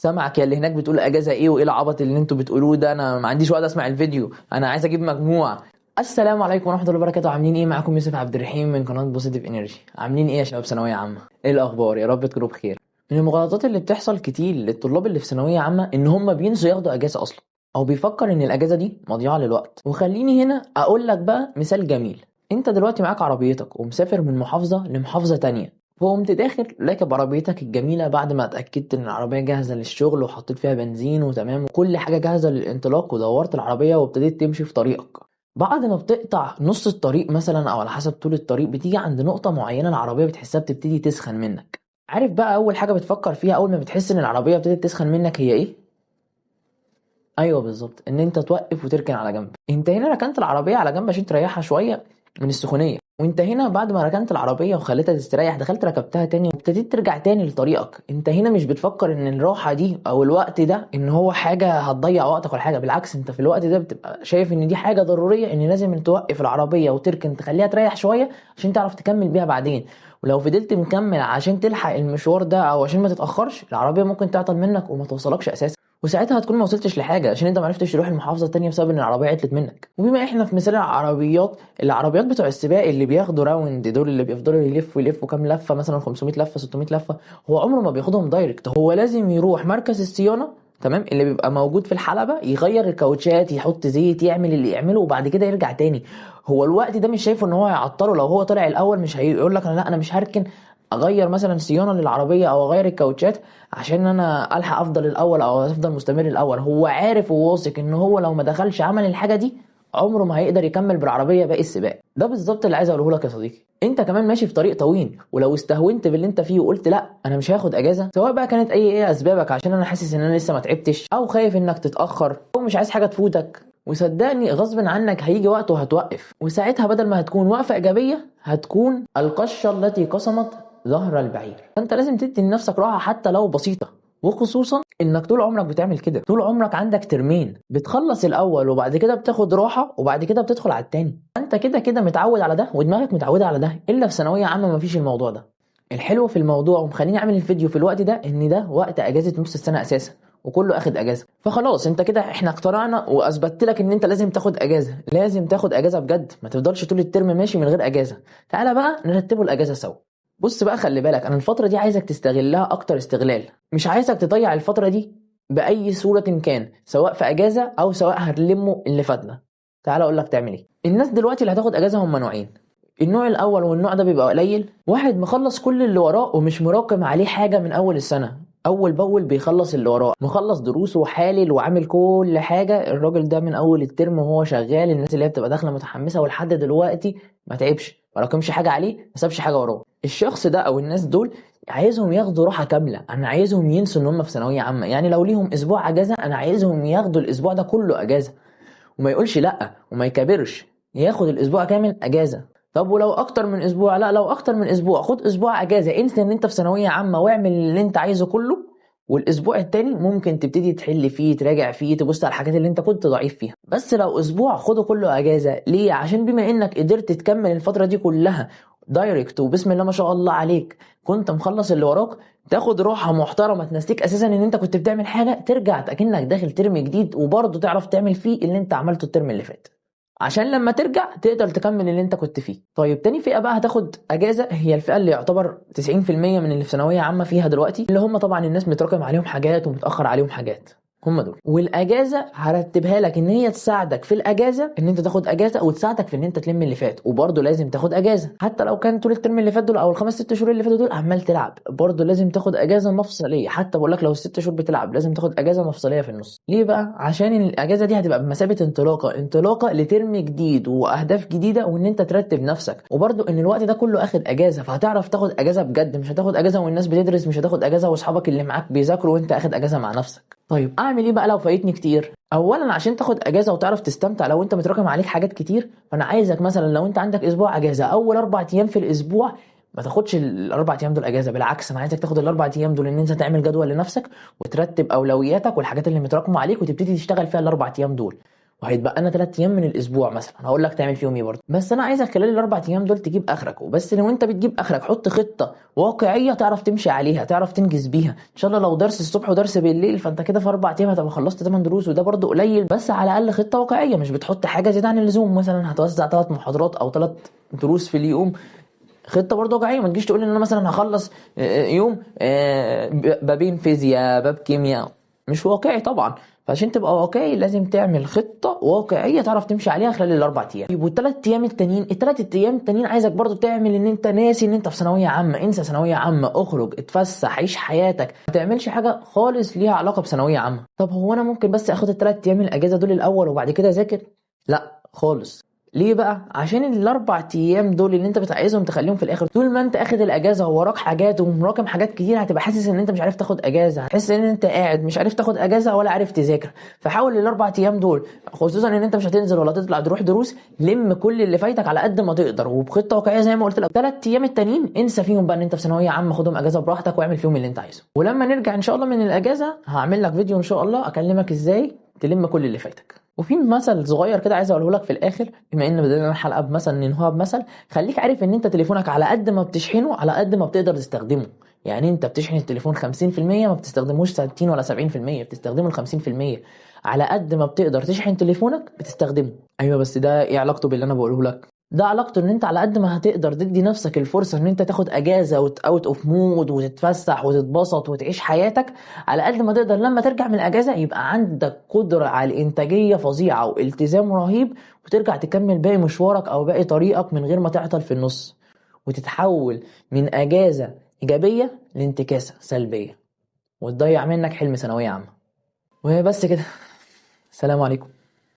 سامعك يا اللي هناك بتقول اجازه ايه وايه العبط اللي انتوا بتقولوه ده، انا ما عنديش وقت اسمع الفيديو، انا عايز اجيب مجموع. السلام عليكم ورحمة الله وبركاته، عاملين ايه؟ معاكم يوسف عبد الرحيم من قناة Positive Energy. عاملين ايه يا شباب ثانوية عامة؟ ايه الاخبار؟ يا رب تكونوا بخير. من المغالطات اللي بتحصل كتير للطلاب اللي في ثانوية عامة ان هم بينسوا ياخدوا اجازه اصلا، او بيفكر ان الاجازة دي مضيعة للوقت. وخليني هنا اقول لك بقى مثال جميل. انت دلوقتي معاك عربيتك ومسافر من محافظة لمحافظه تانية، فقمت داخل راكب عربيتك الجميلة بعد ما اتأكدت ان العربية جاهزة للشغل وحطيت فيها بنزين وتمام وكل حاجة جاهزة للانطلاق، ودورت العربية وابتديت تمشي في طريقك. بعد ما بتقطع نص الطريق مثلا او على حسب طول الطريق، بتيجي عند نقطة معينة العربية بتحسها بتبتدي تسخن منك. عارف بقى اول حاجة بتفكر فيها اول ما بتحس ان العربية ابتدت تسخن منك هي ايه؟ ايوه بالظبط، ان انت توقف وتركن على جنب. انت هنا ركنت العربية على جنب عشان تريحها شوية من السخونية، وانت هنا بعد ما ركنت العربية وخليتها تستريح دخلت ركبتها تاني وابتديت ترجع تاني لطريقك. انت هنا مش بتفكر ان الراحة دي او الوقت ده ان هو حاجة هتضيع وقتك ولا حاجة، بالعكس انت في الوقت ده بتبقى شايف ان دي حاجة ضرورية، ان لازم توقف العربية وتركن تخليها تريح شوية عشان تعرف تكمل بيها بعدين. ولو فضلت مكمل عشان تلحق المشوار ده او عشان ما تتأخرش، العربية ممكن تعطل منك وما توصلكش اساسا، وساعتها هتكون ما وصلتش لحاجة عشان انت ما عرفتش تروح المحافظة التانية بسبب ان العربية عطلت منك. وبما احنا في مثال العربيات، العربيات بتوع السباق اللي بياخدوا round دول، اللي بيفضلوا يلفوا يلفوا كام لفه، مثلا 500 لفه 600 لفه، هو عمره ما بياخدهم direct، هو لازم يروح مركز الصيانة تمام اللي بيبقى موجود في الحلبة، يغير الكاوتشات، يحط زيت، يعمل اللي يعمله، وبعد كده يرجع تاني. هو الوقت ده مش شايفه ان هو هيعطله، لو هو طلع الاول مش هيقول لك انا لا انا مش هركن اغير مثلا صيانة للعربية او اغير الكاوتشات عشان انا الحق افضل الاول او افضل مستمر الاول. هو عارف وواثق ان هو لو ما دخلش عمل الحاجة دي عمره ما هيقدر يكمل بالعربية باقي السباق. ده بالظبط اللي عايز اقوله لك يا صديقي. انت كمان ماشي في طريق طويل، ولو استهونت باللي انت فيه وقلت لا انا مش هاخد اجازه، سواء بقى كانت اي ايه اسبابك، عشان انا حاسس ان انا لسه ما تعبتش، او خايف انك تتاخر، او مش عايز حاجة تفوتك، وصدقني غصب عنك هيجي وقت وهتوقف، وساعتها بدل ما هتكون وقفه ايجابية هتكون القشه التي قصمت ظهر البعير. فانت لازم تدي لنفسك راحة حتى لو بسيطة، وخصوصا انك طول عمرك بتعمل كده، طول عمرك عندك ترمين، بتخلص الاول وبعد كده بتاخد راحة وبعد كده بتدخل على التاني. انت كده كده متعود على ده ودماغك متعوده على ده، الا في ثانوية عامة مفيش الموضوع ده. الحلو في الموضوع ومخليني اعمل الفيديو في الوقت ده ان ده وقت اجازه نص السنة اساسا، وكله اخد اجازه، فخلاص انت كده احنا اقتنعنا واثبتت لك ان انت لازم تاخد اجازه، لازم تاخد اجازه بجد، ما تفضلش طول الترم ماشي من غير اجازه. تعالى بقى نرتبه الاجازة سوا. بص بقى خلي بالك، انا الفترة دي عايزك تستغلها اكتر استغلال، مش عايزك تضيع الفترة دي باي صوره كان، سواء في اجازه او سواء هتلمه اللي فاتنا. تعالى اقول لك تعمل ايه. الناس دلوقتي اللي هتاخد اجازه هم نوعين، النوع الاول والنوع ده بيبقى قليل، واحد مخلص كل اللي وراه ومش مراكم عليه حاجة من اول السنة، اول باول بيخلص اللي وراه، مخلص دروسه وحالل وعامل كل حاجة. الراجل ده من اول الترم وهو شغال، الناس اللي هي بتبقى داخله متحمسة ولحد دلوقتي ما تعبش، ما راكمش حاجة عليه، ما سابش حاجة وراه. الشخص ده او الناس دول عايزهم ياخدوا راحة كاملة، انا عايزهم ينسوا ان هم في ثانوية عامة، يعني لو ليهم اسبوع اجازه انا عايزهم ياخدوا الاسبوع ده كله اجازه، وما يقولش لا وما يكابرش، ياخد الاسبوع كامل اجازه. طب ولو اكتر من اسبوع؟ لا لو اكتر من اسبوع خد اسبوع اجازه، انسى ان انت في ثانوية عامة واعمل اللي انت عايزه كله، والاسبوع التاني ممكن تبتدي تحل فيه، تراجع فيه، تبص على الحاجات اللي انت كنت ضعيف فيها. بس لو اسبوع خده كله اجازه. ليه؟ عشان بما انك قدرت تكمل الفترة دي كلها direct وبسم الله ما شاء الله عليك كنت مخلص اللي وراك، تاخد راحة محترمه تنسيك اساسا ان انت كنت بتعمل حاجة، ترجع اكنك داخل ترم جديد وبرضه تعرف تعمل فيه اللي انت عملته الترم اللي فات، عشان لما ترجع تقدر تكمل اللي انت كنت فيه. طيب تاني فئة بقى هتاخد اجازه، هي الفئة اللي يعتبر 90% من اللي في ثانوية عامة فيها دلوقتي، اللي هم طبعا الناس متراكم عليهم حاجات ومتاخر عليهم حاجات، هم دول. والاجازه هرتبها لك ان هي تساعدك في الاجازة ان انت تاخد اجازه، وتساعدك في ان انت تلم اللي فات، وبرده لازم تاخد اجازه حتى لو كان طول الترم اللي فات دول او الخمس ست شهور اللي فاتوا دول عمال تلعب، برده لازم تاخد اجازه مفصلية. حتى بقول لك لو الست شهور بتلعب لازم تاخد اجازه مفصلية في النص. ليه بقى؟ عشان الاجازة دي هتبقى بمثابة انطلاقة، انطلاقة لترم جديد واهداف جديدة، وان انت ترتب نفسك، وبرده ان الوقت ده كله اخد اجازه، فهتعرف تاخد اجازه بجد، مش هتاخد اجازه والناس بتدرس، مش هتاخد اجازه واصحابك اللي معاك بيذاكروا وانت اخد اجازه مع نفسك. طيب اعمل ايه بقى لو فايتني كتير؟ اولا عشان تاخد اجازه وتعرف تستمتع لو انت متراكم عليك حاجات كتير، فانا عايزك مثلا لو انت عندك اسبوع اجازه، اول 4 ايام في الاسبوع ما تاخدش ال4 ايام دول اجازه، بالعكس انا عايزك تاخد ال4 ايام دول ان انت تعمل جدول لنفسك وترتب اولوياتك والحاجات اللي متراكمه عليك وتبتدي تشتغل فيها ال4 ايام دول. وهيتبقى لنا 3 ايام من الاسبوع مثلا، هقول لك تعمل فيهم ايه برضه. بس انا عايزك خلال ال4 ايام دول تجيب اخرك، وبس لو انت بتجيب اخرك حط خطه واقعية تعرف تمشي عليها، تعرف تنجز بيها. ان شاء الله لو درس الصبح ودرس بالليل فانت كده في 4 ايام هتبقى خلصت 8 دروس، وده برضه قليل، بس على الاقل خطه واقعية، مش بتحط حاجة زيادة عن اللزوم. مثلا هتوزع 3 محاضرات او 3 دروس في اليوم، خطه برضه واقعية. ما تجيش تقول ان انا مثلا هخلص يوم بابين فيزياء باب كيمياء، مش واقعي طبعا. فعشان تبقى واقعي لازم تعمل خطه واقعية تعرف تمشي عليها خلال ال4 ايام. والثلاث ايام التانيين، الثلاث ايام التانيين عايزك برضو تعمل ان انت ناسي ان انت في ثانوية عامة، انسى ثانوية عامة، اخرج اتفسح، عيش حياتك، ما تعملش حاجة خالص ليها علاقة بثانويه عامة. طب هو انا ممكن بس اخد ال3 ايام الاجازة دول الاول وبعد كده اذاكر؟ لا خالص. ليه بقى؟ عشان ال4 ايام دول اللي انت بتعايزهم تخليهم في الاخر. طول ما انت اخد الاجازة ووراك حاجات ومراكم حاجات كتير، هتبقى حاسس ان انت مش عارف تاخد اجازه، هتحس ان انت قاعد مش عارف تاخد اجازه ولا عارف تذاكر. فحاول ال4 ايام دول، خصوصا ان انت مش هتنزل ولا تطلع تروح دروس، لم كل اللي فايتك على قد ما تقدر وبخطه واقعية زي ما قلت لك. 3 ايام التانيين انسى فيهم بقى ان انت في ثانوية عامة، خدهم اجازه براحتك واعمل فيهم اللي انت عايزه. ولما نرجع ان شاء الله من الاجازة هعمل لك فيديو ان شاء الله اكلمك ازاي تلم كل اللي فايتك. وفي مثل صغير كده عايز اقوله لك في الاخر، بما ان بدأنا الحلقة بمثل ننهوها بمثل، خليك عارف ان انت تليفونك على قد ما بتشحنه على قد ما بتقدر تستخدمه. يعني انت بتشحن التليفون 50%، ما بتستخدموش 60 ولا 70%، بتستخدمه ال 50%. على قد ما بتقدر تشحن تليفونك بتستخدمه. ايوه بس ده ايه علاقته باللي انا بقوله لك؟ ده علاقته ان انت على قد ما هتقدر تدي نفسك الفرصة ان انت تاخد اجازه وت out of mood وتتفسح وتتبسط وتعيش حياتك، على قد ما تقدر لما ترجع من الاجازة يبقى عندك قدره على الانتاجية فظيعة والتزام رهيب، وترجع تكمل باقي مشوارك او باقي طريقك من غير ما تعطل في النص، وتتحول من اجازه ايجابية لانتكاسه سلبية، وتضيع منك حلم ثانوية عامة. وبس كده، السلام عليكم.